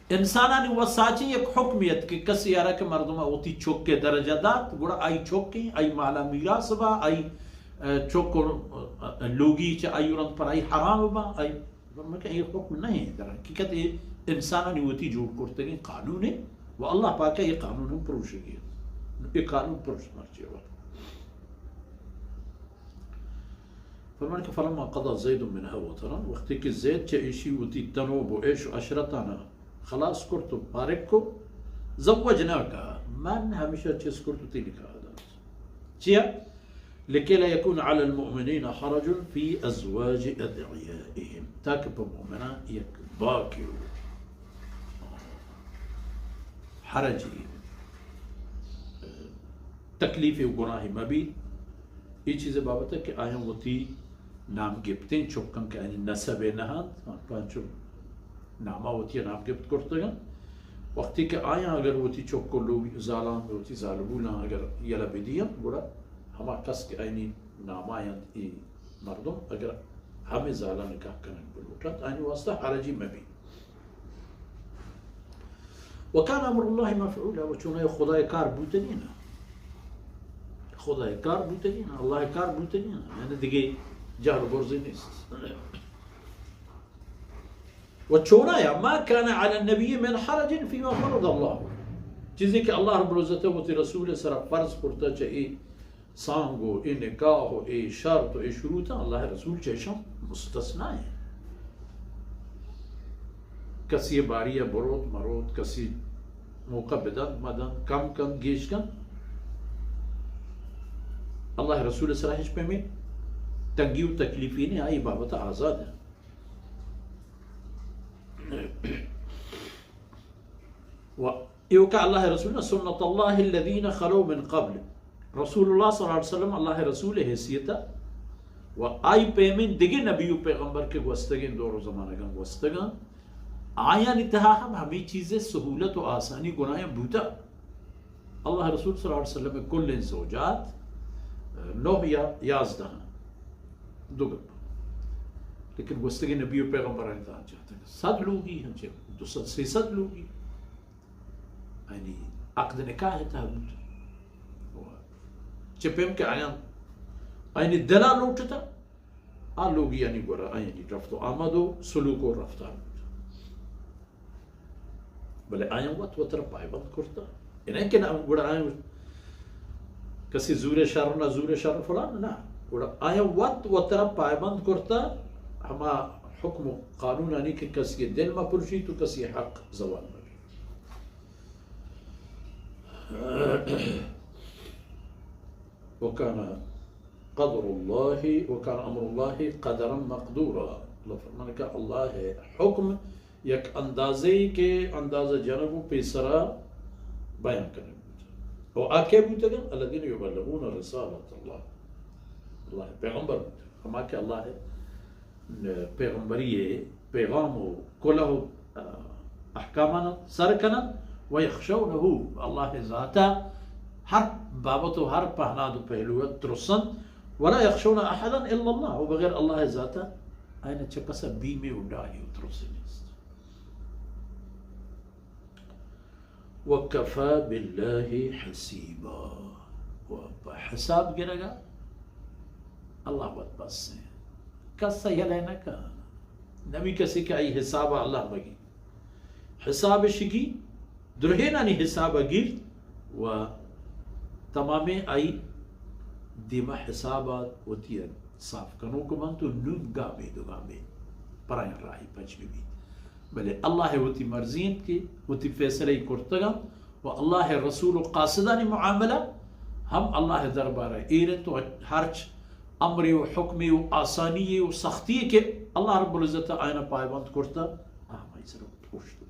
انسانانی وساچیں یک حکمی ات کہ کسی ءَ را کہ مردم ءَ وتی چک ءِ درجہ دات، گڑا آئی چک ایں، آئی مال ءَ میراث با، آئی، ءَ، چک ءُ، ءَ، لوگی چہ آئی رند پر آئی حرام با، آئی فرمائے کہ اے حکم نہ ایں، در حقیقت اے انسانانی وتی جوڑ کرتگیں قانون ایں و اللہ پاک ءَ اے قانون ہم پروشگی ایں۔ اے قانون پروش مرچی وقت۔ فرمائے کہ فلما قضى زيد منها وطرا، وقتی کہ زید چہ ایشی وتی تنوب و عیش و عشرتانا خلاص کرت و فارغ کو، زوجناکها، من ہمیشہ چیز کرت و تئی نکاح دات۔ چیا؟ لكي لا يكون على المؤمنين حرج في أزواج أدعيائهم، تاکہ پہ مومناں یک باکے و حرجی، تکلیفے و گناہے مہ بیت۔ اے چیز بابت کہ آیاں وتی نام گپتیں چکاں کہ آیانی نسب نہ انت، پنچو ناما وتی نام گپت کرتگاں۔ وقتی کہ آیاں اگر وتی چک و لوگ زالاں، وتی زالبولاں اگر یلہ بدیاں، گڑا ہما کس کہ آیانی ناما انت، اے مردم اگر ہمے زالاں نکاح کنگ بلوٹنت، آیانی واسطہ حرجی مہ بیت۔ وكان أمر الله مفعولا، و چونایا خدای کار بوتگین۔ خدای کار بوتگین، اللہ کار بوتگین، یعنی دیگه جار و برزی نیست۔ و چونایا ما كان على النبي من حرج فيما فرض الله، چیزی کہ اللہ رب العزت وتی رسول سرا فرض کرتا چہ اے سانگ و اے نکاح و اے شرط و اے شروطاں، اللہ رسول چہ ایشاں مستثنی ایں۔ کسی باری بروت مروت، کسی موقع بدنت مدنت، کم کنت گیش کنت، اللہ رسول سرا ہچ پیمیں تنگی و تکلیفی نہ ایں، آئی بابت آزاد ایں۔ و ایوکا اللہ رسول، سنت اللہ الذین خلو من قبل، رسول اللہ صلی اللہ علیہ وسلم اللہ رسول حیثیت و آئی پیمیں دگہ نبی و پیغمبر کہ گوستگیں دور و زمانگاں گوستگاں، آیانی تہا ہم ہمے چیز سہولت و آسانی گناہاں بوتا۔ اللہ رسول صلی اللہ علیہ وسلم کلیں زوجات نو یا یازدہ، دو گپ۔ لیکن گوستگیں نبی و پیغمبرانی تہا چاہتے صد لوگی ہنچے، دو سد، سیصد لوگی۔ یعنی عقد نکاح تہا بوت۔ چہ پیم کہ آیاں، یعنی دلا لوٹتا، آ لوگی یعنی گورا، یعنی رفت و آمد و سلوک و رفتار بوت۔ بلے آیاں وت وترا پائبند کرتا۔ انہیں کہ نہ گڑا آیاں کسی زور شر نہ زور شر فلان نہ۔ گڑا آیاں وت وترا پائبند کرتا ہما حکم و قانونانی کہ کسی دل مہ پرشی تو کسی حق زوال مہ بی۔ وكان قدر الله، وكان أمر الله قدرا مقدورا۔ اللہ فرمانے کہ اللہ حکم یک اندازے کہ اندازہ جنگ و پیسرا بیان کرنے بوتا۔ و آ کہ بوتگا، الذين يبلغون رسالة الله۔ اللہ پیغمبر بوتا۔ ہما کہ اللہ پیغمبری پیغام و کلہ و، آ، احکامانا سر کنن، و یخشونہ، اللہ ذاتا ہر بابت و ہر پہناد و پہلو ترسن، ولا یخشون احدا الا اللہ، و بغیر اللہ ذاتا آئین چہ کسا بیمے و ڈاہی و ترسے نیست۔ وكفى بالله حسيبا۔ و پہ حساب گرگا اللہ وت بس ایں۔ کس یلہ نہ کن۔ نبی کسی کہ آئی حساب اللہ مگی۔ حساب شگی درہینانی حساب گیرت و تمامیں آئی دیما حساب وتی صاف کنوک بنت و نون گامے دو گامے پرائیں راہی پچ بہ بیت۔ بلے اللہ وتی مرضی انت کہ وتی فیصلہ ای کرتگ انت و اللہ رسول و قاصدانی معاملہ ہم اللہ دربار ایر انت و ہرچ امرے و حکمے و آسانی و سختی کہ اللہ رب العزت آئینا پائبند کرتا، آ ہمائی سر پشت